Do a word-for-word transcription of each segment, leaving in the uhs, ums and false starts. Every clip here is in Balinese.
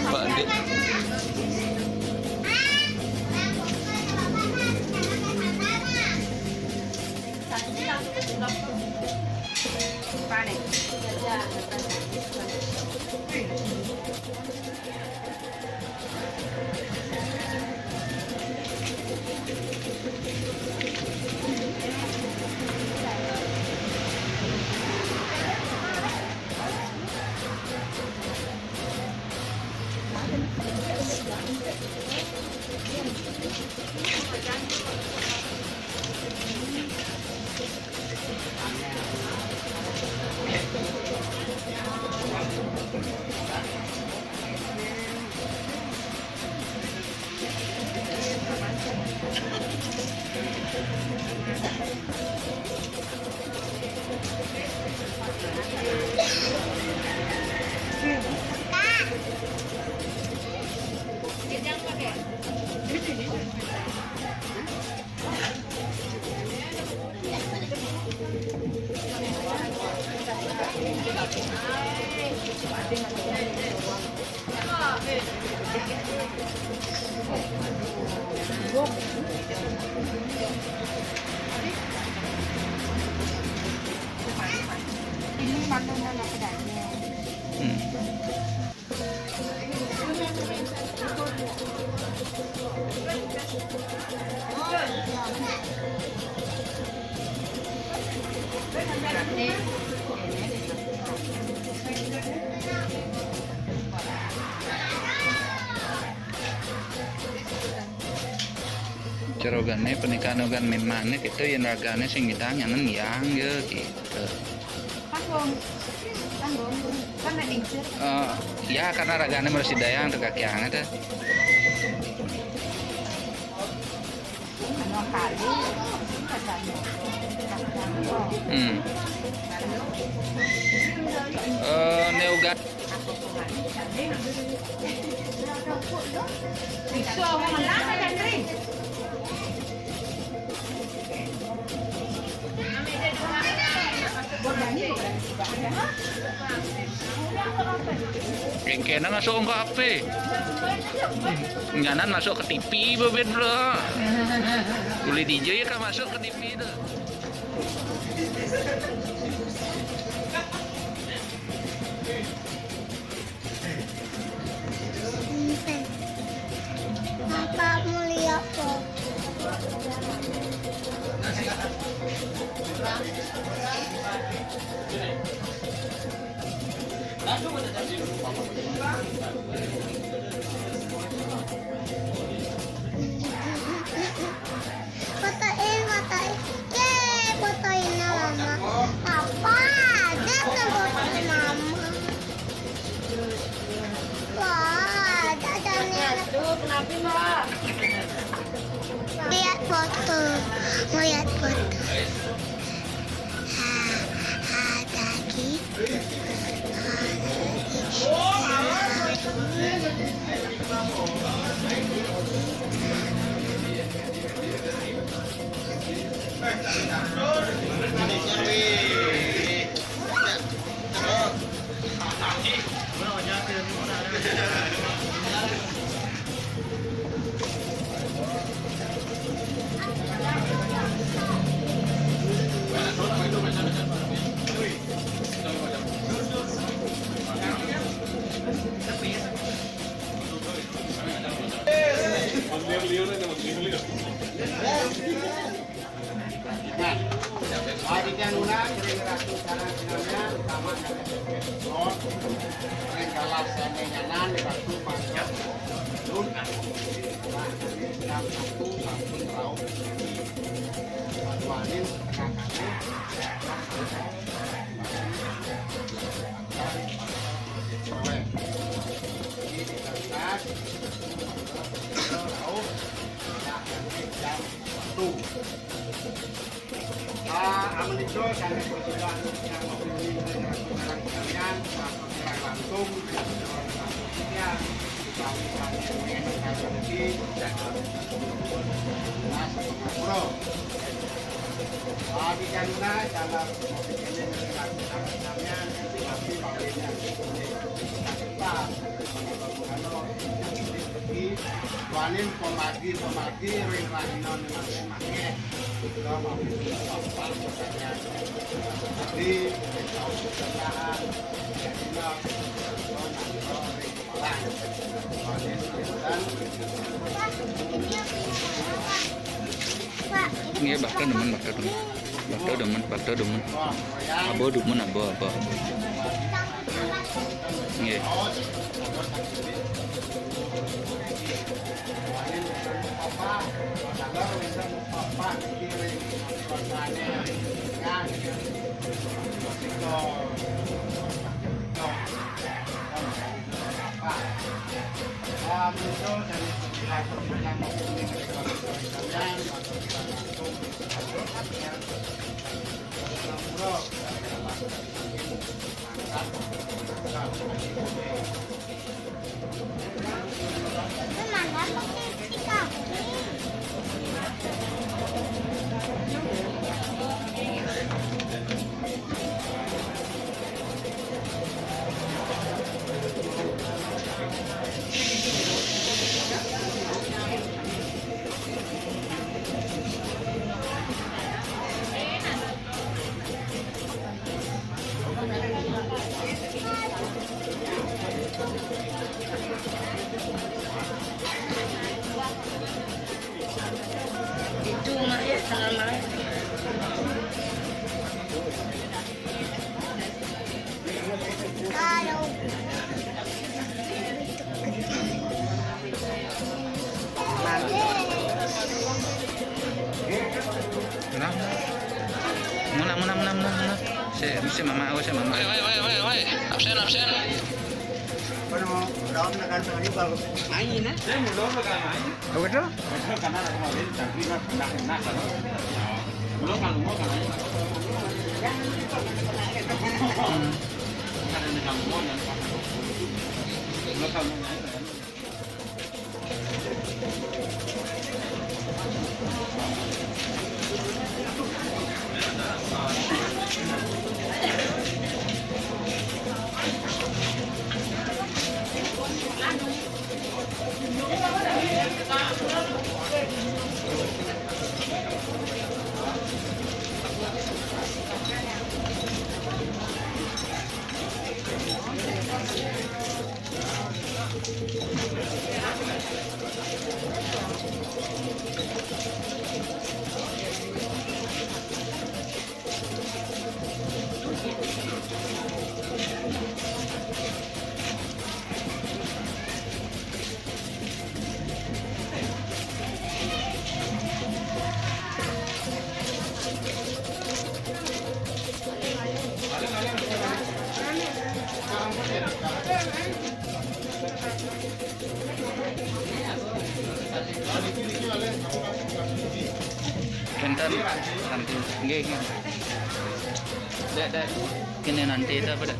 Pak Dik. Ini makan anak daging. Hmm. Cara ragané, panikahan raga mémangé kéto, yén ragané sing nyidang, nyanan nyidang, ya, gitu. Tanggung. Tanggung. Kan nek injil. Eh, ya, karena ragané mesti dayang, teu kakiangan téh. Anu kali, katanya. Hmm. Eh, néuga. Kéngkénan masuk ka H P. Nyanan masuk ke T V, bébéd, bro. Uli D J ya kan masuk ke T V tuh. Apa mulia po? Fotoin, fotoin. Yeay, fotoin mama. Papa, ada tuh foto mama. Wah, ada nih. Lihat foto. Mau lihat foto. Ha, ada gitu. Nah, bagi tiang luna, kering ratu sareng sinamian, utama nyata kepet. Kering galah sané nyanan, ratu mantap. Lun, jam satu sampun rauh. Paduanin setengah kali. Jadi, di atas, rauh, jam satu. Ah, amun itu, kami persilakan yang mau pilih dengan sekalian, Pak Pangeran. Wanin pemagi-pemagi ring rahinan mangke-mangke. Kita mangke. Jadi, kita usahakan. Nggih, bakal demen, bakal demen. Bakal demen, bakal demen. Abo demen, abo, abo, abo. Nggih. Itu, Mak, ya, salam, Mak. Nah. Muna, muna, muna, muna, muna. Si, si mama, oh, si mama. Woi, woi, woi, woi, woi. Absen, absen. Bueno, daun na kan tadi bagus. Main, eh? Apa tu? Karena aku mau lihat, tapi nak, nak, nak, kalau. Belum, kalau mau, kalau. Hmm. Ada di kampung, dan belum, kalau mau, Kinten nanti, nggih, nggih. Dek, dek, kene nanti itu apa, dek?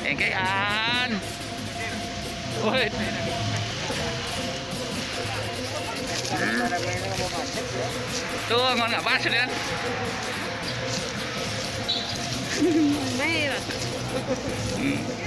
Engkean. Woi. Tuh, ngon nggak pas, kan? Baik, Mas. Hmm.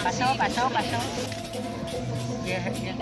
Pasó, pasó, pasó. Ya, ya.